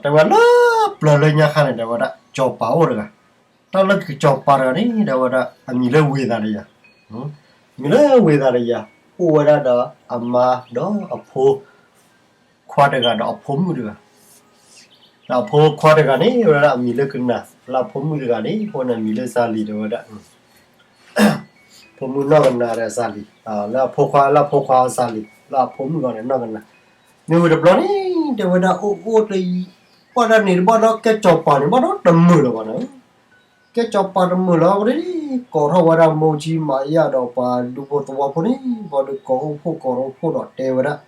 တဲဝဲလၢပျၢၤလၢညါခါန့ၣ် တဲဝဲဒၣ် စီၤပၤအိၣ်တဂၤ, တၢ်လၢစီၤပၤတဂၤန့ၣ် တဲဝဲဒၣ် အမံၤလၢဝ့ၤသးတယၤ, မံၤလၢဝ့ၤသးတယၤ, အိၣ်ဝဲဒၣ်ဒီးအမါဒီးအဖိခွါတဂၤဒီးအဖိမုၣ်တဂၤ ဒီးအဖိခွါတဂၤန့ၣ် ဝဲဒၣ်အမံၤလၢကနၤ, လၢအဖိမုၣ်တဂၤန့ၣ် အဖိန့ၣ်မံၤလၢစၤလံၤ တဲဝဲဒၣ်, ဖိမုၣ်နီၢ်ကနၤဒီးစၤလံၤ, လၢအဖိခွါ လၢအဖိခွါစၤလံၤ လၢအဖိမုၣ်ဂီၢ်န့ၣ်နီၢ်ကနၤ, မ့ၢ်ဝံၤတဘျီန့ၣ် တဲဝဲဒၣ်အိၣ်အိၣ်တယံၤ, ဘၣ်ဒၣ်န့ၣ်တဘၣ်ဒီး ကဲစီၤပၤန့ၣ် ဘၣ်ဒီးတမုာ်လၢၤဘၣ်န့ၣ် ကဲစီၤပၤတမုာ်လၢၤဘၣ်ဒီး ကိးထီၣ်ဝဲဒၣ်မိၢ်ကၠံမၤယၣ်ဒီးပှၤဒူဖိသဝီဖိန့ၣ် ဘၣ်ဒီးကိးအိၣ်ဖှိၣ်ကိးအိၣ်ဖှိၣ်ဒီးတဲဝဲဒၣ်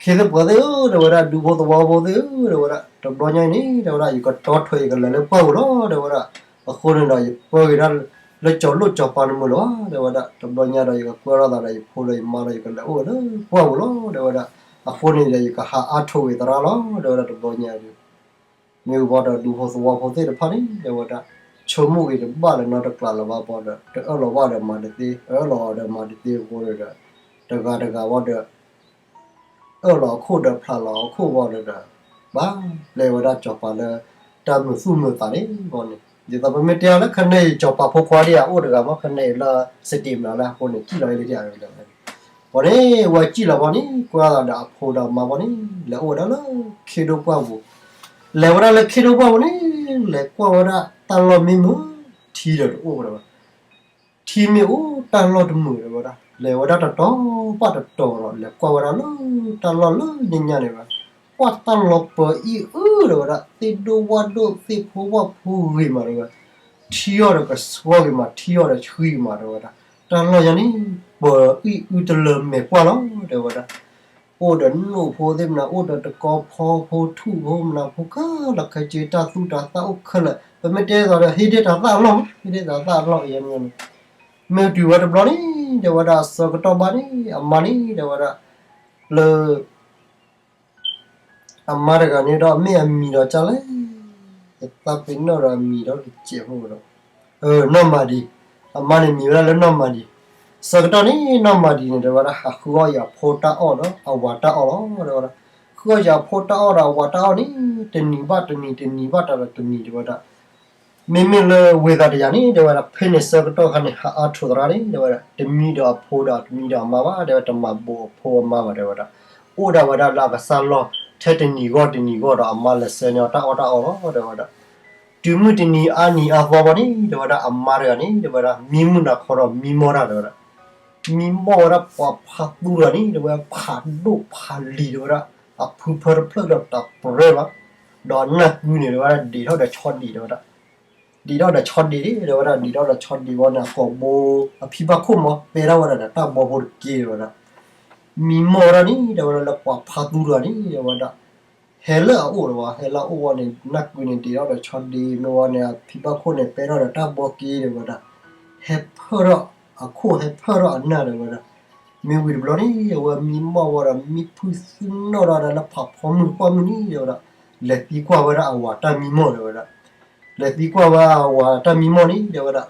ခ့သ့ၣ်ပှၤသ့ၣ်ဧၢ တဲဝဲဒၣ် ဒူဖိသဝီဖိသ့ၣ်ဧၢ တဲဝဲဒၣ် တဘျီညါအံၤန့ၣ် တဲဝဲဒၣ် ယကတီထွဲယကလဲၤလၢပှၢ်ပူၤလီၤ တဲဝဲဒၣ်, အဃိန့ၣ်ဒီး ယပၢက့ၤဒၣ်လၢစီၤလိၣ်စီၤပၤတမုာ်လၢၤဘၣ် တဲဝဲဒၣ်, တဘျီညါဒီး ယကကွဲထီၣ်သးဒီးယဖိဒီးယမါဒီး ယကလဲၤအိၣ်လၢပှၢ်ပူၤလီၤ တဲဝဲဒၣ်, အဃိန့ၣ်ဒီး ယကဟးအါထိၣ်ဂ့ၤသရၣ်လီၤ တဲဝဲဒၣ် တဘျီညါအံၤ မ့ၢ်ဝံၤဘၣ်ဒီး ဒူဖိသဝီဖိသ့ၣ်တဖၣ်န့ၣ် တဲဝဲဒၣ်, ဆိကမိၣ်ဂ့ၤတဘၣ်လၢၤနီတကျးလၢၤဘၣ်ဘၣ်ဒီး တအၢၣ်လီၤဘၣ်ဒီးမၤတသ့, အၢၣ်လီၤဒီးမၤတသ့အဃိန့ၣ်ဒီး တဂၤတဂၤဘၣ်ဒီး အၢၣ်လီၤအခိၣ်ဒီးဖျးလီၤအခိၣ်ဘၣ်ဒီး ဘၣ်ပျဲဝဲဒၣ်စီၤပၤလၢ တၢ်မုာ်သူၣ်မုာ်သးန့ၣ်ဘၣ်န့ၣ် ဒ်သိးပမ့ၢ်တဲအီၤလၢခဲန့ၣ်အံၤ စီၤပၤဖိခွါဒ်အအိၣ်တဂၤမ့ၢ် ခဲန့ၣ်အံၤလၢ စတ့းမနၤလၢအဃိန့ၣ် စံၣ်လီၤအံၤလၢ ဘၣ်န့ၣ် ဝဲစံၣ်လီၤဘၣ်န့ၣ် ကွၢ်သးဒီးအဖိဒီးအမါဘၣ်န့ၣ် လဲၤအိၣ်ဝဲဒၣ်လၢခ့ဒိၣ်ပှၢ်ပူၤ, လဲၤဝဲဒၣ်လၢခ့ဒိၣ်ပှၢ်ပူၤန့ၣ် လဲၤကွၢ်ဝဲဒၣ်တၢ်လီၢ်မ့ၢ်မုာ် ထံဒီးတအိၣ်ဝဲဒၣ်ဘၣ် ထံမ့ၢ်အိၣ်တၢ်လီၢ်တမုာ်တဲဝဲဒၣ်, လဲၤဝဲဒၣ်တတီၤဘၣ်တတီၤဒီး လဲၤကွၢ်ဝဲဒၣ်လၢတၢ်လီၢ်လၢညါညါန့ၣ်ဝဲ, ကွၢ်တၢ်လီၢ်ပၢၤအံၣ်အုတဲဝဲဒၣ်, သ့ၣ်ဒိၣ်ဝၣ်ဒိၣ်သ့ၣ်ဖိဝၣ်ဖိဂ့ၤမးတဲဝဲ, ထံအီၣ်ဒီးကဆှီဂ့ၤမး ထံအီၣ်ဒီးဆှံဂ့ၤမးတဲဝဲဒၣ်, တၢ်လီၢ်ညါန့ၣ် ပၢၤအံၣ်အုတလၢမဲာ်ကွၢ်လီၤတဲဝဲဒၣ် အိၣ်ဒီးနိၣ်ဖိသ့ၣ်မနၤ အိၣ်ဒီးတကီဖီဖိထူၣ်ဖိမနၤဖိခဲလၢာ်ခဲဆ့ တၢ်သူတၢ်သၣ်အိၣ်ခဲလၢာ် ပမ့ၢ်တဲသိးဒီး ဟ့ၣ်ဒ့ၣ်တၢ်သၣ်အလီၢ်မး ဟ့ၣ်ဒ့ၣ်တၢ်သၣ်အလီၢ်အံၤန့ၣ်, မ့ၢ်တုၤဝဲတဘျီန့ၣ် တဲဝဲဒၣ်အဆၢကတီၢ်ဘၣ်န့ၣ် အမါန့ၣ် တဲဝဲဒၣ် လၢ အမါတဂၤန့ၣ်ဒီး မ့ၢ်အမံၤဒီးကၢ်လဲၣ်, ယသးပ့ၤနီၣ်ဒီးအမံၤဒီးတစဲးဖိဒီး, နီၢ်မၤဒံ, အမါန့ၣ်မံၤဝဲဒၣ်လၢနီၢ်မၤဒံ, ဆၢကတီၢ်န့ၣ် နီၢ်မၤဒံန့ၣ် တဲဝဲဒၣ် ဟးဃုအီၣ်ယၤအဖိတၢ်အီၣ်ဒီးအဝၤတၢ်အီၣ်လီၤ တဲဝဲဒၣ်, ဃုအီၣ်ယၤအဖိတၢ်အီၣ်ဒီးအဝၤတၢ်အီၣ်န့ၣ် တနံၤဘၣ်တနံၤ တနံၤဘၣ်တနံၤ တဲဝဲဒၣ် မ့မ့ၢ်လၢဝ့ၤသးတယၤန့ၣ် တဲဝဲဒၣ် ဖဲန့ၣ်ဆၢကတီၢ်ခါန့ၣ် ဟးအါထိးသရၣ်န့ၣ် တဲဝဲဒၣ် တမံဒီးအဖိဒီးတမံဒီးအမါဘၣ် တဲဝဲ တမၤဘိးအဖိအမါဘၣ် တဲဝဲဒၣ်, အိၣ်ဒၣ်ဝဲဒၣ်လၢအကစၢ်လီၢ် ထဲတနံၤဂီၢ်တနံၤဂီၢ်ဒီး အမါလဲၤဆှၢန့ၢ်အီၤတၢ်အီၣ်တၢ်အီလီၤ တဲဝဲဒၣ်, တုၤမုၢ်တနံၤအါနံၤအါသီဘၣ်န့ၣ် တဲဝဲဒၣ် အမါတဂၤန့ၣ် တဲဝဲဒၣ် မံမုၢ်နၤခီဒီးမံမီၢ်တၢ် တဲဝဲဒၣ် မံမီၢ်ဝဲဒၣ်ပှၤဖးသူတဂၤန့ၣ် တဲဝဲ ဖးဒိၣ်ဖးလံၤ တဲဝဲဒၣ်, အဖုဖၢတဖျၢၣ်ဒီးတၢ်ပြဲဘၣ်, ဒီးအနၢ်ကုန့ၣ် တဲဝဲဒၣ် ဒံးထီၣ်ဒီးဆီဒံး တဲဝဲဒၣ်, ဒံးထီၣ်ဒီးဆီဒံး တဲဝဲဒၣ် ဒံးထီၣ်ဒီးဆီဒံးဝံၤန့ၣ် အကိာ်ဘိ အဖံဘၣ်ခိၣ်မး ပဲထီၣ်ဝဲဒၣ်ဒီးတၢ်ဘီဖိတက့ၢ် တဲဝဲဒၣ်, မံမီၢ်ဝဲဒၣ်န့ၣ် တဲဝဲဒၣ် လၢပှၤဖးသူတဂၤန့ၣ် တဲဝဲဒၣ် ဟဲလၢအအိၣ်လီၤဝဲ ဟဲလၢအအိၣ်ဝဲန့ၣ် နၢ်ကုန့ၣ် ဒံးထီၣ်ဒီးဆီဒံး မ့ၢ်ဝဲန့ၣ် အဖံဘၣ်ခိၣ်န့ၣ် ပဲထီၣ်ဒီးတၢ်ဘီက့ၢ် တဲဝဲဒၣ်, ဟဲဖၢၣ်ထီၣ်အခိၣ် ဟဲဖၢၣ်ထီၣ်အနၢ် တဲဝဲဒၣ်, မ့ၢ်ဝံၤတဘျီန့ၣ် အဝဲမံမီၢ်ဝဲဒီး မံဖုးသူနီၣ်ဒီးလၢဖးဖီမုၢ်တကွၢ်မုၢ်န့ၣ် တဲဝဲဒၣ်, လဲၤသံကွၢ်ဝဲဒၣ်အဝၤတၢ်မံမီၢ် တဲဝဲဒၣ်, လဲၤသံကွၢ်ဝဲအဝၤတၢ်မံမီၢ်န့ၣ် တဲဝဲဒၣ်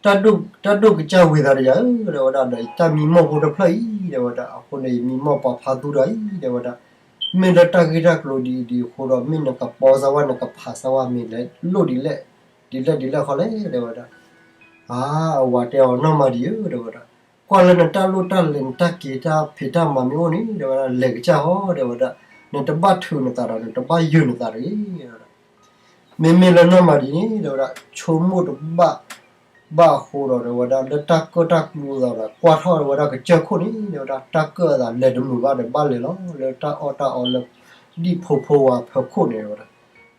တၢ်ဒိၣ်ကစၢ်ဝ့ၤသးတယၤဧၢ တဲဝဲဒၣ် ဒီးယတၢ်မံမီၢ်ဖိတဖျၢၣ်အံၤ တဲဝဲဒၣ် အဃိန့ၣ် ယမံမီၢ်ပှၤဖးသူတဂၤအံၤ တဲဝဲဒၣ်, မ့ၢ်လၢတၢ်ဂ့ၢ်တၢ်ကျိၤဒ်အံၤဒ်အဃိဒီး မ့ၢ်နကပီစၢၤဝဲ နကဖးစၢၤဝဲ မ့ၢ်လဲၤလိၣ်ဒ်လဲၣ် ဒ်လဲၣ်ဒ်လဲၣ်ဃီလဲၣ် တဲဝဲဒၣ်, အါ အဝၤတဲအီၤ နီၢ်မၤဒံဧၢ တဲဝဲဒၣ်, ကွၢ်လၢနတၢ်လိၣ်တၢ်လဲၤ နတၢ်က့ၤတၢ်ဖံးတၢ်မၤမ့ၢ်အိၣ်န့ၣ် တဲဝဲဒၣ် လဲၤကစၢ်ဟီ တဲဝဲဒၣ်, နတဘၣ်ထုးနသးဒီး နတဘၣ်ယုၢ်နသးတဂ့ၤ တဲဝဲဒၣ် မ့မ့ၢ်လၢနီၢ်မၤဒံန့ၣ် တဲဝဲဒၣ် ဆိကမိၣ်တဘၣ်ဘၣ်အဃိဒီး တဲဝဲဒၣ် လၢတၢ်ကၢၣ်တၢ်ကျူအသးဒီး ကွၢ်ထီၣ်တဲဝဲဒၣ်ကစၢၢ်ခိၣ်န့ၣ် တဲဝဲဒၣ် တၢ်ကၢၣ်အသးလဲၤတမုာ်ဘၣ်ဒီး ဘၣ်လဲၤလီၤလၢတၢ်အီၣ်တၢ်အီလၢ ဒံၣ်ဖိဖိဝၤဖၢခိၣ်န့ၣ် တဲဝဲဒၣ်,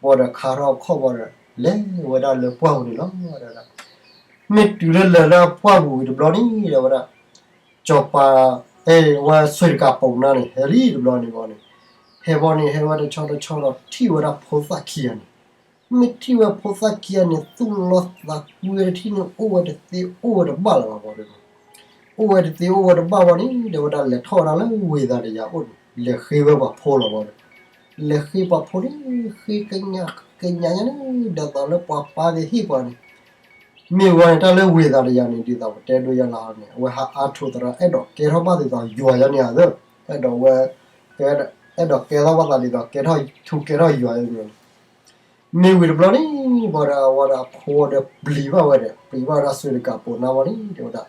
ဘၣ်ဒီးခါထီၣ်အခီၣ်ဘၣ်ဒီး လဲၤဝဲဒၣ်လၢပှၢ်ပူၤန့ၣ်လီၤ တဲဝဲဒၣ်, မ့ၢ်တုၤလၢလဲၤလၢပှၢ်ပူၤဝံၤတဘျီန့ၣ် တဲဝဲဒၣ် စီၤပၤ အဲၣ်ဝဲဆွဲတကးပိာ်နါန့ၣ် ဟဲလံတဘျီန့ၣ်ဘၣ်န့ၣ်, ဟဲဘၣ်န့ၣ် ဟဲဝဲတဆီတဆီဒီး ထံၣ်ဝဲဒၣ်ဖိသၣ်ခံဂၤန့ၣ်, မ့ၢ်ထံၣ်ဝဲဖိသၣ်ခံဂၤန့ၣ် သူၣ်လီသးကွံဝဲတထံၣ်န့ၣ် အိၣ်ဝဲတသ့အိၣ်ဝဲတဘၣ်လၢၤဘၣ်ဘၣ်ဒီး, အိၣ်ဝဲတသ့အိၣ်ဝဲတဘၣ်ဘၣ်န့ၣ် တဲဝဲဒၣ် လဲၤထီၣ်ဝဲဒၣ်လၢဝ့ၤသးတယၤအိၣ်န့ၣ် လဲၤဃ့ဝဲပှၤဖိလီၤဘၣ်ဒီး, လဲၤဃ့ပှၤဖိန့ၣ် ဃ့ကညးကညးညါန့ၣ် ဒ်သိးလၢပှၤပၢ်ကဟ့ၣ်ပှၤန့ၣ် မ့ၢ်ဝဲန့ၣ် တၢ်လၢဝ့ၤသးတယၤန့ၣ် ဒ်သိးပတဲဒိယါလၢ်န့ၣ် အဝဲဟးအါထိးသရၣ် အဲၣ်ဒိးကဲထီၣ်ဘၣ်ဒ်သိးယွၤယါန့ၣ်ဧါ, အဲၣ်ဒိးဝဲ ကဲဝဲဒၣ် အဲၣ်ဒိးကဲထီၣ်ဘၣ်သးဒ်သိး ကဲထီၣ်ထူကဲထီၣ်ယွၤအံၤန့ၣ် မ့ၢ်ဝံၤတဘျီန့ၣ် ဘၣ်ဒီးအဝဲဒၣ်အဖိဒီးပျံၤဘၣ်ဝဲဒီး ပျံၤဘၣ်ဝဲဒၣ်စူးတကးပိာ်နါဘီန့ၣ် တဲဝဲဒၣ်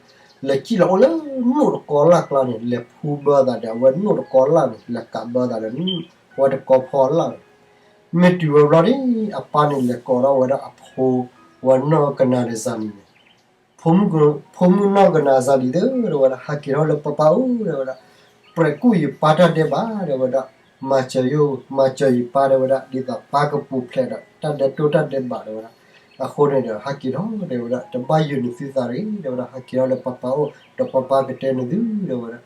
လဲၤစံၣ်လီၤအိၣ်လၢနိၣ်တကီလၢ်ကျါန့ၣ် လဲၤဖူဘၢသးဒီး အဝဲနိၣ်တကီလၢ်န့ၣ် လဲၤကးဘၢသးဒီး အဝဲတကီဖီလၢ်န့ၣ် မ့ၢ်တုၤဝဲဘျီန့ၣ် အပၢ်န့ၣ် လဲၤကိးထီၣ်ဝဲဒၣ်အဖိ ဝဲနီၢ်ကနၤဒီးစၤလံၤန့ၣ် ဖိမုၣ်နီၢ်ကနၤစၤလံၤသၢ တဲဝဲဒၣ် ဟးက့ၤထီၣ်လၢပၢ်ပၢ်အိၣ် တဲဝဲဒၣ် ပြဲးကူၣ်ယပၢ်တၢ်ဒဲးဘး တဲဝဲဒၣ် မၤစၢၤယိၣ် မၤစၢၤယပၢ် တဲဝဲဒၣ် ဒ်သိးပၢ်ကပူၤဖျဲးဒီး တၢ်ဒဲးတိၢ်တၢ်ဒဲးဘး တဲဝဲဒၣ် အဃိန့ၣ်ဒီး ဟးက့ၤထီၣ် တဲဝဲဒၣ် တဘၣ်ယုာ်န့ၢ်သုသးတဂ့ၤ တဲဝဲဒၣ် ဟးက့ၤထီၣ်လၢပၢ်ပၢ်အိၣ် ဒီးပၢ်ပၢ်ကတဲနသု တဲဝဲဒၣ်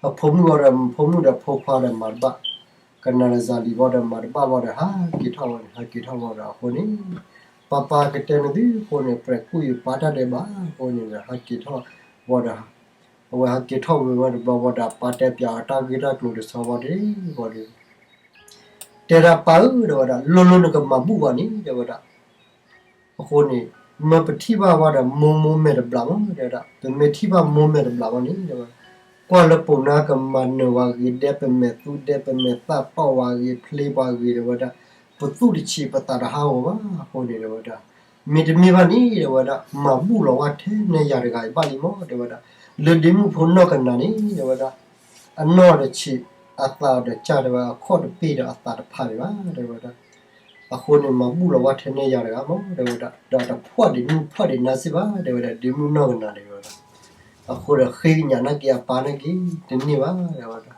အဖိမုၣ်အီၤဒီး ဖိမုၣ်ဒီးဖိခွါဒီးမၤတဘၣ် ကနၤဒီးစၤလံၤဘီဒီးမၤတဘၣ်ဘီဒီး ဟးက့ၤထီၣ်ဝဲန့ၣ် ဟးက့ၤထီၣ်ဝဲဒီးအဃိန့ၣ် ပၢ်ပၢ်ကတဲနသုအဃိန့ၣ် ပြဲးကူၣ်ယပၢ်တၢ်ဒဲးဘးအဃိန့ၣ်ဒီး ဟးက့ၤထီၣ်ဝဲဒီး အဝဲဟးက့ၤထီၣ်ဝံၤဝဲတဘျီဘီဒီး အပၢ်တဲပၠးအီၤတၢ်ဂ့ၢ်တၢ်ကျိၤတဆီဘီဒီး ဘီဒီး တဲဒၣ်ပၢ်ဧၢ တဲဝဲဒၣ် လိၤလိၤနကမၤဘူၣ်ဘၣ်န့ၣ် တဲဝဲဒၣ် အဃိန့ၣ် မ့ၢ်ပထံၣ်ဘၣ်ဝဲဒီး မိၢ်မိၢ်မဲာ်တဘျးမး တဲဝဲဒၣ် ပမ့ၢ်ထံၣ်ဘၣ်မိၢ်မဲာ်တဘျးမးန့ၣ် တဲဝဲဒၣ် ကွၢ်လၢပိာ်နါကမၤနၢၤဝဲဂ့ၤ ဒဲပမဲာ်သူဒဲပမဲာ်သၣ်တီၢ်ဝဲဂ့ၤ ဖျ့ပှၤဂ့ၤ တဲဝဲဒၣ် ပသူၣ်တဆံးပသးတဟးဂီၤဘၣ် အဃိန့ၣ် တဲဝဲဒၣ် မ့တမ့ၢ်ဘၣ်န့ၣ် တဲဝဲဒၣ် မၤဘူၣ်လီၤဝဲထဲနဲယၤတဂၤအံၤဘၣ်လံမး တဲဝဲဒၣ် လၢဒ့မုၣ်ဖိနီၢ်ကနၤန့ၣ် တဲဝဲဒၣ် အနီၢ်တဆံး အသးဒီးစၢ် တဲဝဲ အခီၣ်တပ့ၢ်ဒီးအသးတဖးန့ၣ်ဘၣ် တဲဝဲဒၣ် အဃိန့ၣ် မၤဘူၣ်လီၤဝဲထဲနဲယၤတဂၤမး တဲဝဲဒၣ် ဒီးတဖှီၣ်ဒ့မုၣ်ဖှီၣ်ဒ့နါစ့ၢ်ဘၣ် တဲဝဲဒၣ် ဒ့မုၣ်နီၢ်ကနၤန့ၣ် တဲဝဲဒၣ် အဃိဒီးဃ့ကညးနာ်က့အပၢ်နာ်က့ တန့ၢ်ဘၣ် တဲဝဲဒၣ်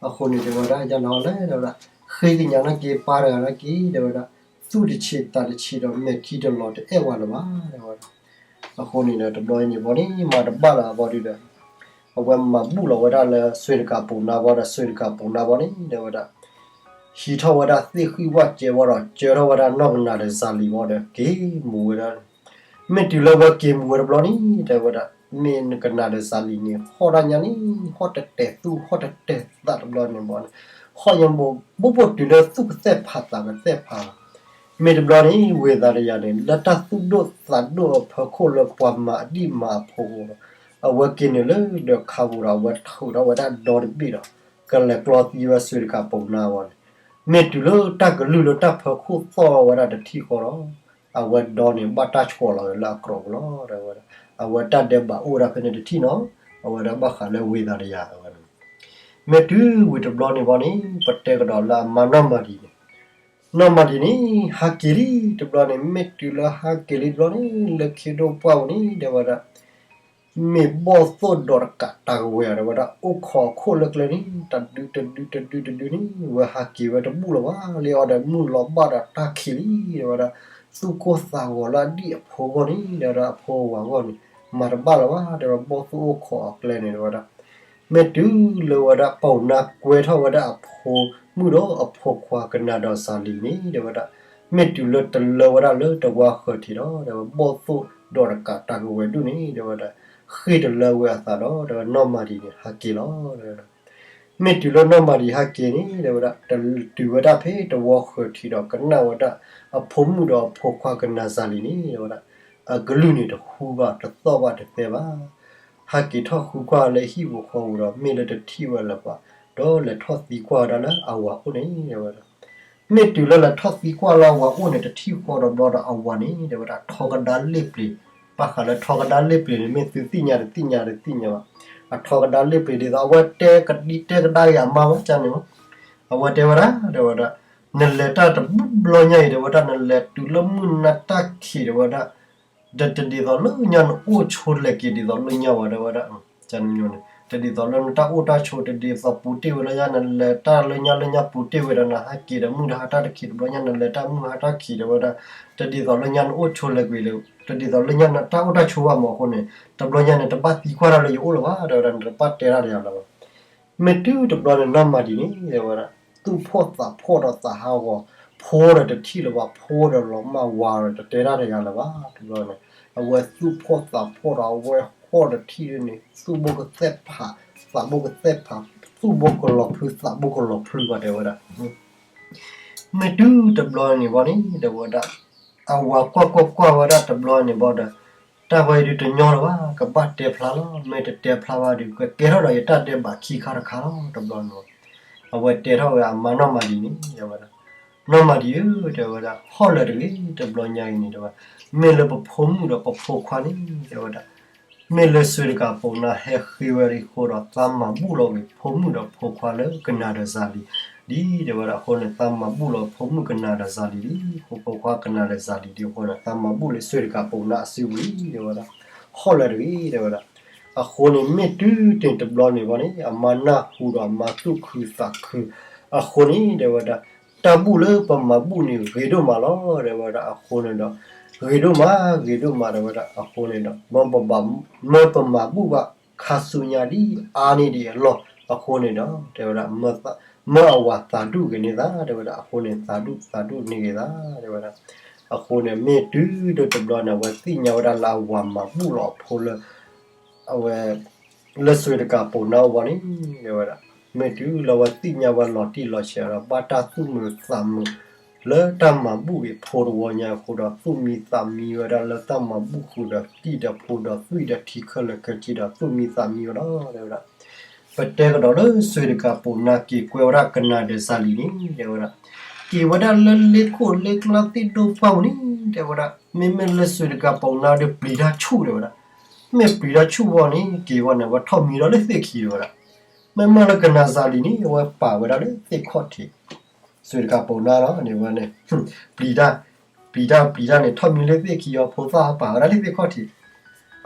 အဃိန့ၣ် တဲဝဲဒၣ် ယလီၤလဲၣ် တဲဝဲဒၣ် ဃ့ကညးနာ်က့ပၢ်တဂၤနာ်က့ တဲဝဲဒၣ် သူၣ်တဆံးသးတဆံးဒီးမဲာ်ထံတလီၤတအဲၣ်ဝဲလၢၤဘၣ် တဲဝဲဒၣ် အဃိန့ၣ်ဒီး တဘျီအံၤန့ၣ်ဘီန့ၣ် မၤတဘၣ်လၢၤဘီဒုဒီး အဝဲမၤဘူၣ်လီၤဝဲဒၣ်လၢစူးတကးပိာ်နါဘီဒီး စူးတကးပိာ်နါဘီန့ၣ် တဲဝဲဒၣ် ဟံးထီၣ်ဝဲဒၣ်သ့ၣ်ဃံဝၣ်စဲးဘီဒီး ကၢထီၣ်ဝဲဒၣ်နီၢ်ကနၤဒီးစၤလံၤဘီဒီး က့ၤမူၤဝဲဒၣ် မ့ၢ်တုၤလၢဝဲက့ၤမူၤဝဲတဘျီန့ၣ် တဲဝဲဒၣ် မ့ၢ်နကနၤဒီးစၤလံၤန့ၣ် ဟီၣ်ဒၣ်ညါန့ၣ် ဟီၣ်တဲာ်တဲာ်သူၣ် ဟီၣ်တဲာ်တဲာ်သးတဘျီန့ၣ်ဘီန့ၣ် ဟီၣ်ညါဘိဘိတုၤလၢသူၣ်ကသဲၣ်ဖးသးကသဲၣ်ဖးလီၤ မ့ၢ်တဘျီန့ၣ် ဝ့ၢ်သးတယၤန့ၣ် လၢတၢ်သူၣ်ဒိၣ်သးဒိၣ်အဖီခိၣ်လၢပှၤမၤအဒံၣ်မၤအဖိအဃိဒီး အဝဲက့ၤနုာ်လၢဒၢးခါပူၤဒီး အဝဲထုးထီၣ်ဝဲဒၣ်ဒီတဘ့ၣ်ဒီး ကလဲၤကျီသံဝဲစူးတကးပိာ်နါဘီန့ၣ် မ့ၢ်တုၤလၢတၢ်ကလုၢ်လၢတၢ်ဖီခိၣ်သီၣ်ဝဲဒၣ်တထံၣ်ဃီဒီး အဝဲဒီန့ၣ် ဘၣ်တၢ်ဆှီလီၤဝဲလၢအကြီပူၤလီၤ တဲဝဲဒၣ် အဝဲတၢ်ဒဲးဘးအိၣ်ဝဲဒၣ်ဖဲန့ၣ်တထံၣ်နီၤ အဝဲဒၣ်ဘၣ်ဃးလၢဝ့ၢ်သးတယၤ အဝဲ မ့ၢ်တုၤဝံၤတဘျီန့ၣ်ဘီန့ၣ် ပတဲကဒီးလၢအမါနီၢ်မၤဒံန့ၣ် နီၢ်မၤဒံန့ၣ် ဟးက့ၤလံတဘျီန့ၣ် မ့ၢ်တုၤလၢဟးက့ၤလံတဘျီန့ၣ် လၢခ့ဒိၣ်ပှၢ်ပူၤန့ၣ် တဲဝဲဒၣ် မ့ၢ်ဘီၣ်သိၣ်ဒီးတကးတၢ်ကဝဲၤ တဲဝဲဒၣ် အိၣ်ခိးအခိၣ်လၢကျဲန့ၣ် တဒုတဒုတဒုတဒုန့ၣ် ဝဲဟးက့ၤဝဲတဘူၣ်လၢၤဘၣ် လၢအီၤဒီးမုၢ်လီၤဘၣ်ဒီးတၢ်ခံးလံ တဲဝဲဒၣ် သူၣ်ကိၢ်သးဂီၤလၢအဒံၣ်အဖိအဂီၢ်န့ၣ် တဲဝဲဒၣ် အဖိအဝၤအဂီၢ်န့ၣ် မၤတဘၣ်လၢၤဘၣ် တဲဝဲ ဘီၣ်သိၣ်အိၣ်ခိးအကျဲန့ၣ် တဲဝဲဒၣ် မ့ၢ်တုၤလၢဝဲဒၣ်ပိာ်နါကွဲထီၣ်ဝဲဒၣ်အဖိမုၣ်ဒီးအဖိခွါကနၤဒီးစၤလံၤန့ၣ် တဲဝဲဒၣ် မ့ၢ်တုၤလၢတလၢဝဲဒၣ်လၢတဝါဃၢၤထံးဒီး တဲဝဲဘီၣ်သိၣ်ဒီးတကးတၢ်ကဝဲၤဒူၣ်န့ၣ် တဲဝဲဒၣ် ဃ့ၢ်တလၢဝဲအသးဒီး တဲဝဲနီၢ်မၤဒံန့ၣ် ဟးက့ၤလီၤ တဲဝဲဒၣ် မ့ၢ်တုၤလၢနီၢ်မၤဒံဟးက့ၤန့ၣ် တဲဝဲဒၣ် တတုၤဝဲဒၣ်ဖဲတဝါဃၢၤထံးဒီး ကနၣ်ဝဲဒၣ်အဖိမုၣ်ဒီးအဖိခွါကနၤစၤလံၤန့ၣ် တဲဝဲဒၣ် အကလုၢ်န့ၣ်တဟူဘၣ် တသီၣ်ဘၣ်တသဲဘၣ် ဟးက့ၤထီၣ်ဃုကွၢ်လၢဟံၣ်ပူၤဃီပူၤဒီး မ့ၢ်လၢတထံၣ်ဝဲလၢၤဘၣ် ဒီးလဲၤထီၣ်သံကွၢ်ဝဲဒၣ်လၢအဝၤအိၣ်န့ၣ် တဲဝဲဒၣ် မ့ၢ်တုၤလၢလဲၤထီၣ်သံကွၢ်လၢအဝၤအိၣ်န့ၣ် တထံၣ်ဃီဒီးဘျီဒီးအဝၤန့ၣ် တဲဝဲဒၣ် ထီကဒါလ့ၣ်ပျ့ၤ ဘၣ်ဃးလၢထီကဒါလ့ၣ်ပျ့ၤန့ၣ် မ့ၢ်သုသ့ၣ်ညါတသ့ၣ်ညါတသ့ၣ်ညါဘၣ် အထီကဒါလ့ၣ်ပျ့ၤဒ်သိး အဝဲတဲကဒံတဲကဒါက့ၤအမါမ့ၢ်ကန့ၣ် အဝဲတဲဝဲဒၣ် တဲဝဲဒၣ် နလဲၤတၢ်တဘျီညါအံၤ တဲဝဲဒၣ် နလဲၤတုၤလၢမုၢ်နၤတၢ်ခံး တဲဝဲဒၣ် တဒ်သိးလၢညါနအိၣ်ဆိးလဲၤက့ၤဒ်သိးလၢညါဝဲ တဲဝဲဒၣ် တဒ်သိးလၢနတၢ်အိၣ်တၢ်ဆိး တဒ်သိးပူၤတ့ၢ်ဝဲလၢညါ နလဲၤတၢ်လၢညါလၢညါပူၤတ့ၢ်ဝဲဒီး နဟးက့ၤဒီးမုၢ်တဟါတၢ်တခံးတဘျီညါ နလဲၤတၢ်မုၢ်ဟါတၢ်ခံး တဲဝဲဒၣ် တဒ်သိးလၢညါနအိၣ်ဆိးလဲၤက့ၤဒီး တဒ်သိးလၢညါနတၢ်အိၣ်တၢ်ဆိးဘၣ်မးအဃိန့ၣ် တဘျီညါန့ၣ် တဘၣ်သံကွၢ်တၢ်လၢယအိၣ်လၢၤဘၣ် တဲဝဲဒၣ် နတဘၣ်တဲတၢ်လၢယၤလၢၤဘၣ် မ့ၢ်တုၤတဘျီန့ၣ် နီၢ်မၤဒံန့ၣ် တဲဝဲဒၣ် သူၣ်ဖှီၣ်သးဖှီၣ်ဒီးသးဟးဂီၤ ဖိဒီးတထံၣ်လၢၤဘၣ် ဖိဒီးလီၤမၢ် ဝၤဒီးတတဲတၢ်တယၤလၢၤဘၣ် တဘျီန့ၣ် အဝဲသူၣ်ဖှီၣ်သးဖှီၣ်ဒီးအဝဲဟီၣ်တထံၣ်န့ၣ် သူၣ်ဘိကသဲၣ်ဖး သးဘိကသဲၣ်ဖး သူၣ်ဘိကလီၤဖျုး သးဘိကလီၤဖျုးဘၣ် တဲဝဲဒၣ် မ့ၢ်တုၤတဘျီန့ၣ်ဘီန့ၣ် တဲဝဲဒၣ် အဝၤကွၢ်ကွၢ်ကွၢ်ဝဲဒၣ်တဘျီန့ၣ်ဘီဒီး တၢ်ဝဲအံၤဒုးတညီလၢၤဘၣ် ကဘၣ်တဲဖျါလီၤ မ့ၢ်တတဲဖျါဘၣ်ဒီး ကကဲထီၣ်ဒီးယတၢ်ဒဲးဘးခံခါတခါလီၤ တဘျီန့ၣ် အဝဲတဲထီၣ်ဝဲအမါနီၢ်မၤဒံန့ၣ် တဲဝဲဒၣ်, နီၢ်မၤဒံဧၢ တဲဝဲဒၣ်, ဟီၣ်လၢာ်တဂ့ၤ တဘျီညါအံၤန့ၣ် တဲဝဲ, မ့ၢ်လၢပဖိမုၣ်ဒီးပဖိခွါန့ၣ် တဲဝဲဒၣ်, မ့ၢ်လၢစွ့ၤတကးပိာ်နါဟဲဃ့ဝဲအဃိဒီး သးမၤဘူၣ်လီၤက့ၤဖိမုၣ်ဒီးဖိခွါလၢကနၤဒီးစၤလံၤ ဒ်တဲဝဲဒၣ်အဃိန့ၣ် သးမၤဘူၣ်လီၤဖိမုၣ်ကနၤဒီးစၤလံၤလံ, ဖိဖိခွါကနၤဒီးစၤလံၤဒ်အဃိန့ၣ် သးမၤဘူၣ်လၢစွ့ၤတကးပိာ်နါအစုပူၤလံ တဲဝဲဒၣ်, ဟီၣ်လၢာ်တဂ့ၤ တဲဝဲဒၣ်. အဃိန့ၣ် မ့ၢ်တုၤတ့ၢ်တဘျီန့ၣ်ဘီန့ၣ် အမါနၢ်ဟူဒီးအမါသူၣ်ခုသးခု, အဃိန့ၣ် တဲဝဲဒၣ်, တၢ်ဘူၣ်လၢပမၤဘူၣ်န့ၣ် ဂ့ၤဒိၣ်မးလီၤ တဲဝဲဒၣ်, အဃိန့ၣ်ဒီး ဂ့ၤဒိၣ်မး ဂ့ၤဒိၣ်မး တဲဝဲဒၣ်, အဃိန့ၣ်ဒီး မၢပမၤဘူၣ်ဘၣ်ခါဆူညါဒ်အါန့ၢ်ဒံးအလီၢ် အဃိန့ၣ်ဒီး တဲဝဲဒၣ်, မၢအဝၤသးဒူၣ်ဂ့ၤန့ၢ်သး တဲဝဲဒၣ်, အဃိန့ၣ် သးဒူၣ်သးဒူၣ်န့ၢ်ဂ့ၤသး တဲဝဲဒၣ်. အဃိန့ၣ် မ့ၢ်တုၤဒိၣ်တဘျီန့ၣ် အဝဲသ့ၣ်ညါဝဲဒၣ်လၢအဝၤမၤဘူၣ်လီၤအဖိလၢ အဝဲ လၢစွ့ၤတကးပိာ်နါအဂီၢ်န့ၣ် တဲဝဲဒၣ်, မ့ၢ်တုၤလၢအဝဲသ့ၣ်ညါဝဲလီၤတံၢ်လီၤဆဲးဒီး ဘၣ်တၢ်သူၣ်မုာ်သးမုာ် လၢတၢ်မၤဘူၣ်က့ၤဖိတဝီညါအဃိဒီး သူၣ်မံသးမံဝဲဒၣ်လၢတၢ်မၤဘူၣ်ဃုာ်ဒီးသံၣ်ဒီးဖိဒီးသွံၣ်ဒီးထံခဲလၢာ်ခဲဆ့ဒီး သူၣ်မံသးမံဝဲလီၤ တဲဝဲဒၣ်. ပတဲကဒီးလၢစွ့ၤတကးပိာ်နါက့ၤကွဲဝဲဒၣ်ကနၤဒီးစၤလံၤန့ၣ် တဲဝဲဒၣ်, က့ၤဝဲဒၣ်လၢလ့ခိၣ်လ့ကျါသ့ၣ်ဒိၣ်ပှၢ်ပူၤန့ၣ် တဲဝဲဒၣ်, မ့မ့ၢ်လၢစွ့ၤတကးပိာ်နါဒီးပျံၤတၢ်ဆူၣ် တဲဝဲဒၣ်, မ့ၢ်ပျံၤတၢ်ဆူၣ်ဝဲန့ၣ် က့ၤဝဲန့ၣ် အဝဲထီၣ်မံဒီးလၢသ့ၣ်ခံ တဲဝဲဒၣ်, မ့မ့ၢ်လၢကနၤစၤလံၤန့ၣ် အဝဲပာ်ဝဲဒၣ်လၢသ့ၣ်ခီၣ်ထံး စွ့ၤတကးပိာ်နါလီၤန့ၣ်ဝဲန့ၣ် ပျံၤတၢ် ပျံၤတၢ်ပျံၤတၢ်န့ၣ် ထီၣ်မံလၢသ့ၣ်ခံအီၤ ဖိသၣ်ပာ်ဝဲဒၣ်လၢသ့ၣ်ခီၣ်ထံး,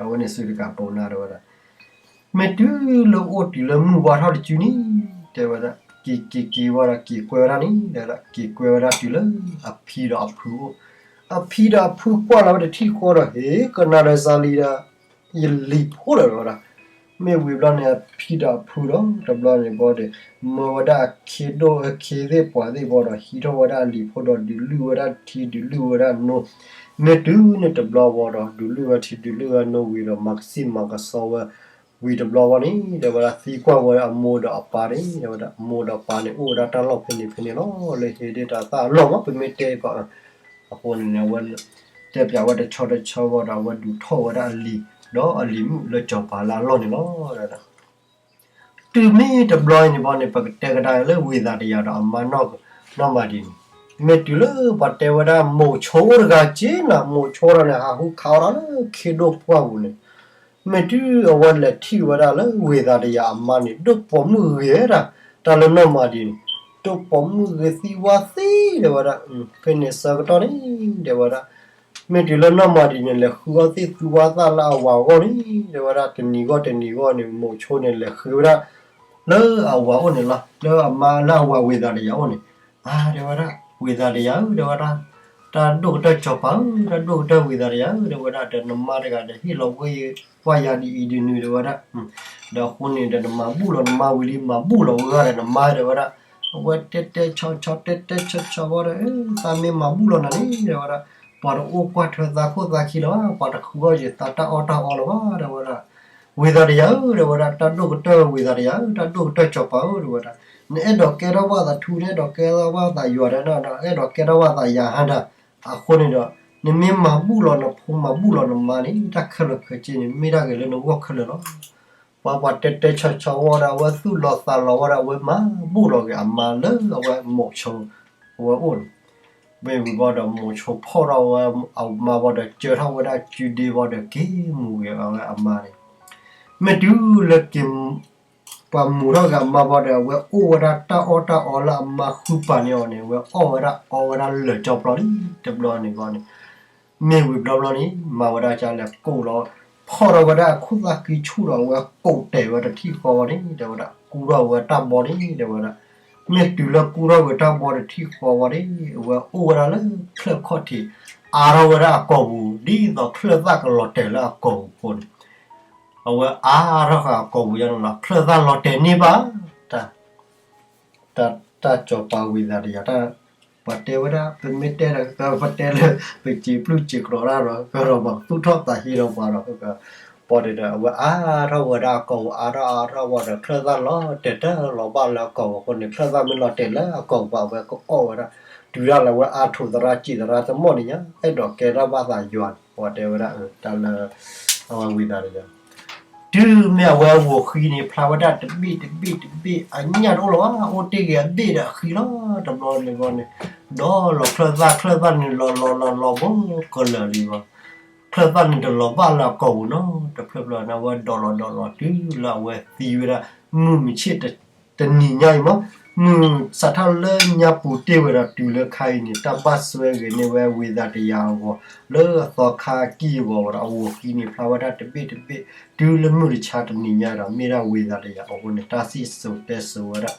အဝဲန့ၣ်စွ့ၤတကးပိာ်နါ တဲဝဲဒၣ်. မ့ၢ်တုၤလၢအိၣ်တုၤလၢမုၢ်ဝါထီၣ်တစုန့ၣ် တဲဝဲဒၣ်, က့ၤက့ၤက့ၤဝဲဒီးက့ၤကွဲဝဲဒၣ်န့ၣ် တဲဝဲဒၣ်, က့ၤကွဲဝဲဒၣ်တုၤလၢအဖံဒီးအဖုအိၣ်, အဖံဒီးအဖုကွၢ်လီၤဝဲတထံၣ်ဃီဒီး ဟ့ၣ် ကနၤဒီးစၤလံၤဒီး ယလံၤဖိလီၤ တဲဝဲဒၣ်. မ့ၢ်ဝံၤဘျီန့ၣ် အဖံဒီးအဖုဒီး တဘျီန့ၣ်ဘီဒီး မၢဝဲဒၣ်အခ့ဒိၣ်အခ့သ့ၣ်ပှၤသ့ၣ်ဘီဒီး ဟံးထီၣ်ဝဲဒၣ်အလံၤဖိဒီး ဒုးလုၢ်ဝဲဒၣ်ထံ ဒုးလုၢ်ဝဲဒၣ်နိ, မ့ၢ်တုၤန့ၣ်တဘျီဘီဒီး ဒုးလုၢ်ဝဲထံ ဒုးလုၢ်ဝဲနိဝံၤဒီး မၤကစံၣ်မၤကစီဝဲ ဝံၤတဘျီဘီန့ၣ် တဲဝဲဒၣ် သံကွၢ်ဝဲအမိၢ်ဒီးအပၢ်န့ၣ် တဲဝဲဒၣ် အမိၢ်ဒီးပၢ်န့ၣ် အိၣ်ဝဲဒၣ်တၢ်လီၢ်ဖဲန့ၣ်ဖဲန့ၣ်လီၤ. လၢဟ့ၣ်ဒ့ၣ်တၢ်သၣ်အလီၢ်မး ပမ့ၢ်တဲကီး အဃိန့ၣ်န့ၣ် အဝဲ တဲပၠးဝဲတဆီတဆီဘီဒီး အဝဲဒုးထီၣ်ဝဲဒၣ်အလံၤ ဒီးအလံၤမုၣ်လၢစီၤပၤလၢအလီၢ်န့ၣ်လီၤ. တုၤမ့ၢ်တဘျီအံၤန့ၣ်ဘီန့ၣ် ပကတဲကဒါလၢဝ့ၤသးတယၤဒီးအမါနီၢ်မၤဒံန့ၣ် မ့ၢ်တုၤလၢပှၤတဲဝဲဒၣ်မိၤဆိအိၣ်တဂၤက့နၤ မိၤဆိဒီးန့ၣ် ဟးဟူခးအီၣ်တၢ်လၢခ့ဒိၣ်ပှၢ်ပူၤန့ၣ် မ့ၢ်တုၤအဝဲလဲၤထံၣ်ဝဲဒၣ်လၢဝ့ၤသးတယၤအမါန့ၣ် ဒိၣ်ပိာ်မုၣ်ဂ့ၤဝဲဒၣ် တၢ်လၢနီၢ်မၤဒံန့ၣ် ဒိၣ်ပိာ်မုၣ်ဂ့ၤသံဝါသ့ တဲဝဲဒၣ် ဖဲန့ၣ်ဆၢကတီၢ်န့ၣ် တဲဝဲဒၣ် မ့ၢ်တုၤလၢနီၢ်မၤဒံန့ၣ် လဲၤဃုအီၣ်သ့ၣ်သူဝါသၣ်လၢအဝၤအဂီၢ်န့ၣ် တဲဝဲဒၣ် တနံၤဂီၢ်တနံၤဂီၢ်န့ၣ် မိၤဆိန့ၣ် လဲၤဃ့ဝဲဒၣ် လၢအဝၤအိၣ်န့ၣ်လီၤ လၢအမါလၢအဝၤဝ့ၤသးတယၤအိၣ်န့ၣ် အါ တဲဝဲဒၣ် ဝ့ၤသးတယၤဧၢ တဲဝဲဒၣ် တၢ်ဒိၣ်ကတၢၢ်စီၤပၤဧၢ တၢ်ဒိၣ်ကတၢၢ်ဝ့ၤသးတယၤဧၢ တဲဝဲဒၣ် ဒီးနမါတဂၤဒီး ဟ့ၣ်လီၤဝဲကွၢ်ယၤဒ်အံၤဒ်နုၤ တဲဝဲဒၣ် ဒီးအဃိန့ၣ်ဒီး နမၤဘူၣ်လီၤနမါဝံၤလံ မၤဘူၣ်လီၤဝဲဂၤဒီးနမါ တဲဝဲဒၣ် အဝဲတဲတဲဆီဆီ တဲတဲဆီဆီဝဲဒီး သးမ့ၢ်မၤဘူၣ်လီၤနၤန့ၣ် တဲဝဲဒၣ် ပှၤတအိၣ်ကွၢ်ထွဲသးခိၣ်သးခံလၢၤဘၣ် ပှၤတဃုအီၣ်ယသးတၢ်အီၣ်တၢ်အီလၢၤဘၣ် တဲဝဲဒၣ် ဝ့ၤသးတယၤဧၢ တဲဝဲဒၣ် တၢ်ဒိၣ်ကတၢၢ်ဝ့ၤသးတယၤဧၢ တၢ်ဒိၣ်ကတၢၢ်စီၤပၤဧၢ တဲဝဲဒၣ် နအဲၣ်ဒိးကဲထီၣ်ဘၣ်သးထူ နအဲၣ်ဒိးကဲထီၣ်ဘၣ်သးယွၤဒီး နအဲၣ်ဒိးကဲထီၣ်ဘၣ်သးယၤဟါဒၣ် အဃိန့ၣ်ဒီး နမ့ၢ်မၤဘူၣ်လီၤနဖိမၤဘူၣ်လီၤနမါန့ၣ် တၢ်ခဲလၢာ်ခဲဆ့န့ၣ် မ့ၢ်ဒၣ်ဂ့ၤလၢနဂီၢ်ခဲလၢာ်လီၤ. ပှၤပှၤတဲတဲဆီဆီဝဲဒီး အဝဲသူၣ်လီၤသးလီၤဝဲဒီး အဝဲမၤဘူၣ်လီၤက့ၤအမါလၢအဝဲမိၤဆိ အဝဲအိၣ်န့ၣ် မ့ၢ်ဝံၤဘီဒီးမိၤဆိဖီၣ်ထီၣ်ဝဲအမါဘီဒီး ကၢထီၣ်ဝဲဒၣ်စုဒ့ဘီဒီး က့ၤမူၤက့ၤအဝဲအမါန့ၣ် မ့ၢ်တုၤလၢက့ၤ ပှၤမူၤထီၣ်က့ၤအမါဘီဒီး အဝဲအိၣ်ဝဲဒၣ်တၢ်အီၣ်တၢ်အီလၢအမါဃုပာ်န့ၢ်အီၤန့ၣ် အဝဲအီၣ်ဝဲဒၣ်အီဝဲဒၣ်လၢာ်ကၠီဖျီလံ တဘျီန့ၣ်ဘီန့ၣ် မ့ၢ်ဝံၤဘျီဘျီန့ၣ် မၤဝဲဒၣ်ကလဲၤကိးလီၤ ဖီၣ်ထီၣ်ဝဲဒၣ်အခိၣ်သၣ်ဃံဆူၣ်ဒီး အဝဲကိးတဲာ်ဝဲတထံၣ်ဃီဝဲန့ၣ် တဲဝဲဒၣ် ကူထီၣ်ဝဲတၢ်ဘီန့ၣ် တဲဝဲဒၣ် မ့ၢ်တုၤလၢကူထီၣ်ဝဲတၢ်ဘီတထံၣ်ဃီဝဲန့ၣ် အဝဲအိၣ်ဝဲဒၣ်လၢချၢၣ်ခီၣ်ထံး အါထီၣ်ဝဲဒၣ်အကိာ်ပူၤ ဒ်သိးချၢၣ်သၣ်ကလီၤတဲာ်လၢအကိာ်ပူၤအဃိန့ၣ် အဝဲအါထီၣ်ဃာ်အကိာ်ပူၤယါန့ၣ်လီၤ ချၢၣ်သၣ်လီၤတဲာ်န့ၢ်ဘၣ် တၢ်စီၤပၤဝံၤသးတယၤ တၢ် ပှၤတဲဝဲဒၣ် ပမ့ၢ်တဲဒီး ပတဲလၢ ပစံးပျုၢ်စံးကြၢးတၢ်ဒီး ကဒီးပှၤသူၣ်ထီၣ်သးဟ့ဒီးပှၤဒီး ပီၤဒဲးဒီး အဝဲအါထီၣ်ဝဲဒၣ်အကိာ်ပူၤ အါထီၣ်အါထီၣ်ဝဲဒီး ချၢၣ်သၣ်လီၤတဲာ်တၢ်လီၤဘၣ်လၢအကိာ်ပူၤအဃိန့ၣ် ချၢၣ်သၣ်မ့ၢ်လီၤတဲာ်လၢအကိာ်ပူၤ အဝဲကအီၣ်ဝဲဒၣ် တုၤဒၣ်လဲာ်ဝဲအါထူးသရၣ်စံးသရၣ် တမီၢ်န့ၣ်ညါ အဲၣ်ဒိးကဲထီၣ်ဘၣ်သးယွၤန့ၣ် ပှၤတဲဝဲဒၣ် တၢ်လၢ အဝဲဝံၤသးတယၤ တုၤ တုၤမ့ၢ်အဝဲဂီၤဃံန့ၣ် ဖျါဝဲဒၣ်တဘ့ၣ်တဘ့ၣ်တဘ့ၣ် အညၣ်တအိၣ်လၢၤဘၣ်, အိၣ်တ့ၢ်ဂ့ၤအဘ့ၣ်ဒီးအဃံလီၤ. တဘျီန့ၣ်ဘီန့ၣ် ဒီးလီၤချၢၣ်သၣ် ချၢၣ်သၣ်န့ၣ် လီၤလီၤလီၤလီၤဘီကလၢာ်လံဘီ, ချၢၣ်သၣ်န့ၣ်တလီၤဘၣ်လၢအကိာ်ပူၤနီတဖျၢၣ်ဖျၢၣ်န့ၣ် အဝဲဒိးလီၤဒိးလီၤ တုၤလၢအဝဲသံဝဲဒၣ် မုၢ်မုၢ်ဆ့ၣ်တနံၤညါအံၤမး, မုၢ်စးထီၣ်လၢညါပူၤတ့ၢ်ဝဲဒီးတုၤလၢခါအံၤန့ၣ် တၢ်ဘၣ်စွဲဂ့ၤန့ၢ်ဝဲဝ့ၤသးတယၤအဂီၢ် လၢအသီခါကံၢ်အဂီၢ်ဝဲဒီး အဂီၤဃံန့ၣ် ဖျါဝဲဒၣ်တဘ့ၣ်တဘ့ၣ် တုၤလၢမုၢ်တဆါတနံၤညါဒီး မ့ၢ်ဒၣ်ဝ့ၤသးတယၤအဃိန့ၣ် တၢ်စံၣ်စိၤတဲစိၤဝဲဒၣ်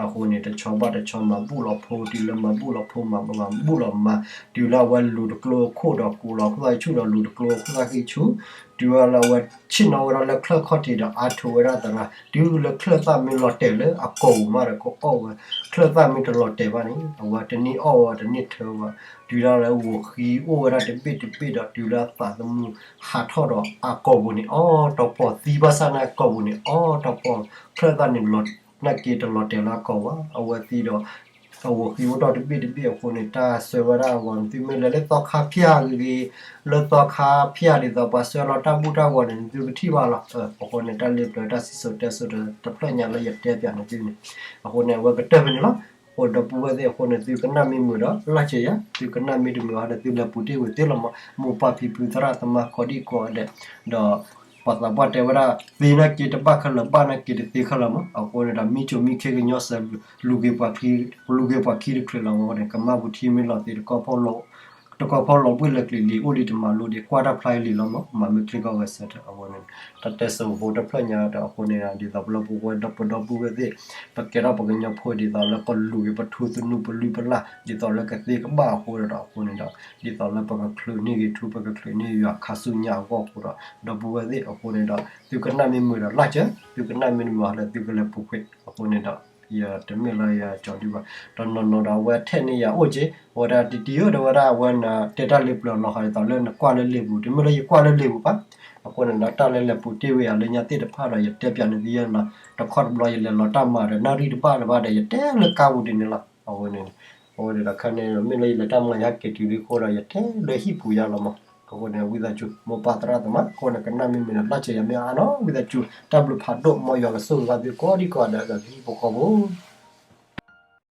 အဃိန့ၣ် တဆီဘၣ်တဆီမၤဘူၣ်လီၤဖိ တုၤလၢမၤဘူၣ်လီၤဖိမၤမၤဘူၣ်လီၤမၤ တုၤလၢအဝဲလူၤတကျိအခိၣ်ဒီးကူးလီၤခိၣ်သၣ်ဆူၣ်ဒီးလူၤတကျိအခိၣ်သၣ်ဃံဆူၣ် တုၤလၢအဝဲဆ့ၣ်နီၤဝဲဒၣ်လၢချၢၣ်ခီၣ်ထံးဒီးအါထိးဝဲဒၣ်သရၣ် တုၤလၢချၢၣ်သၣ်မ့ၢ်လီၤတဲာ်လၢအကိာ်ပူၤမးဒီးကအီၣ်ဝဲ ချၢၣ်သၣ်မ့ၢ်တလီၤတဲာ်ဘၣ်န့ၣ် အဝဲတန့ၢ်အီၣ်ဝဲတန့ၢ်ထၢဝဲ တုၤဒၣ်လၢဂီၤဃံအိၣ်ဝဲဒၣ်တဘ့ၣ်တဘ့ၣ်ဒီးတုၤလၢအသးသမူဟးထီၣ်ဒီးအကိာ်ပူၤန့ၣ် အီၣ်တၢ်ပီၢ်သံဘၣ်ဆၣ်န့ၣ်အကိာ်ပူၤန့ၣ် အီၣ်တၢ်ပီၢ် ချၢၣ်သၣ်န့ၣ်လီၤ နာ်က့တလီၤတဲာ်လၢအကိာ်ဘၣ် အဝဲသံဒီး အဂီၤဃံအိၣ်ထီၣ်တဘ့ၣ်တဘ့ၣ်အဃိန့ၣ် တၢ်ဆၢဝဲဒၣ်အဂီၢ်န့ၣ် သုမ့ၢ်လဲၤလၢသီခါဖၠၣ်ဂ့ၤဂ့ၤ လၢသီခါဖၠၣ်ဒ်သိးပှၤဆှၢလီၤတၢ်ဘူၣ်တၢ်ဂီၤန့ၣ် သုကထံၣ်ဘၣ်လီၤ. အဃိန့ၣ် တၢ်လ့ပျၢၤတၢ်စံၣ်စိၤတဲစိၤတဖျၢၣ်ညါလၢယတဲပၠးန့ၣ်သုန့ၣ် အဃိန့ၣ် အဝဲကတၢၢ်ဖဲန့ၣ်လီၤ. အဃိဒီပုၢ်ဝဲၢ်သ့ၣ်အဃိန့ၣ် သုကနၣ်မ့ၢ်မုာ်ဒီး လၢ်စၢၤယၤ သုကနၣ်မ့ၢ်တမုာ်ဟီဒီး သုလဲၤပူၤတ့ၢ်ဝံၤသ့လီၤမး မိၢ်ပၢ်ဖံဖုသရၣ်သမါကိးဒံကိးဂၤဒဲး ဒီး ပှၤသးပှၢ်တဲဝဲဒၣ် သ့နာ်က့တဘၣ်ခဲလၢာ် ဘၣ်နာ်က့တသ့ခဲလၢာ်မး အဃိန့ၣ်ဒီး မံဆိးမံခ့ကညီစၢၤ လူၤက့ၤပှၤခံတချုးလီၤမး အဃိန့ၣ် ကမၣ်ပူၤထံမ့ၢ်လီၤသ့ၣ်တကီၢ်ဖီၣ်လီၤ တကီၢ်ဖီၣ်လီၤဘှ့ၣ်လၢကျံၤလံၤ အိၣ်လံတမၤလိဒံး ကွၢ်တၢ်ဖျါအံၤလံလီၤမး မၤမ့ၢ်ချ့ကီၢ်ဝဲစဲးထၢၣ် အဃိန့ၣ် တၢ်တဲစိၤဖိတဖျၢၣ်ညါဒီး အဃိန့ၣ်ဒီး ဒ်သိးပလၢပဝဲဒီပုၢ်ဝဲၢ်သ့ၣ် ပကဲထီၣ်ပှၤကညီဖိဒ်သိးလၢကလူၤက့ၤပထူသနူပလုၢ်ပလၢ် ဒ်သိးလၢကသ့ကဘၣ်အဃိဒီး အဃိန့ၣ်ဒီး ဒ်သိးလၢပကချုးန့ၢ်ဂ့ၤထူ ပကချုးန့ၢ်ယွၤခါဆူညါအဂီၢ်အဃိဒီး ဒီပုၢ်ဝဲၢ်သ့ၣ်အဃိန့ၣ်ဒီး သုကနၣ်မ့ၢ်မုာ်ဒီး လၢ်စၢၤ သုကနၣ်မ့ၢ်တမုာ်ဒီး သုကလဲၤပူၤကွံာ် အဃိန့ၣ်ဒီး ယတမ့ၢ်လၢယကၠီဒုဘၣ် တနီၤနီၤဒီးအဝဲထဲန့ၢ်ယၤအိၣ်က့ အဝဲဒၣ်တံၤတံၤဧၢ ဒီးဝဲဒၣ်အဝဲနတဲတၢ်လ့ပျၢၤလီၤဟီဒ်သိးလၢနကွၢ်လၢလ့ပူၤ တမ့ၢ်လၢယကွၢ်လၢလ့ပူၤဘၣ် အဃိန့ၣ်ဒီး တၢ်လၢလဲၤပူၤတ့ၢ်ဝဲယၤလၢညါသ့ၣ်တဖၣ်ဒီး ယတဲပၠးန့ၣ်သုယဲလီၤ တခီတဘျီယလဲၤလီၤတၢ်မၤဒီး နၣ်ရံၣ်တဘၣ်တဘၣ်ဒီး ယတဲလၢကါပူၤဒ်န့ၣ်လီၤ အဃိန့ၣ် အဃိန့ၣ်ဒီးခါန့ၣ် မ့ၢ်လၢယလဲၤတၢ်မၤယဟဲက့ၤတုၤလံအဃိဒီး ယတဲလၢဟံၣ်ပူၤယါလီၤမး အဃိန့ၣ် ဝံသးစူၤ မိၢ်ပၢ်သရၣ်သမါ အဃိန့ၣ် ကနၣ်မ့ၢ်မုာ်ဒီး လၢ်စၢၤယၤမ့ၢ်အါနီၤ ဝံသးစူၤ တၢ်ဘျုးဖးဒိၣ် မ်ယွၤကဆိၣ်ဂ့ၤဘၣ်သုကိးဒံကိးဂၤဒဲးဒီး ဟံၣ်ဖိဃီဖိ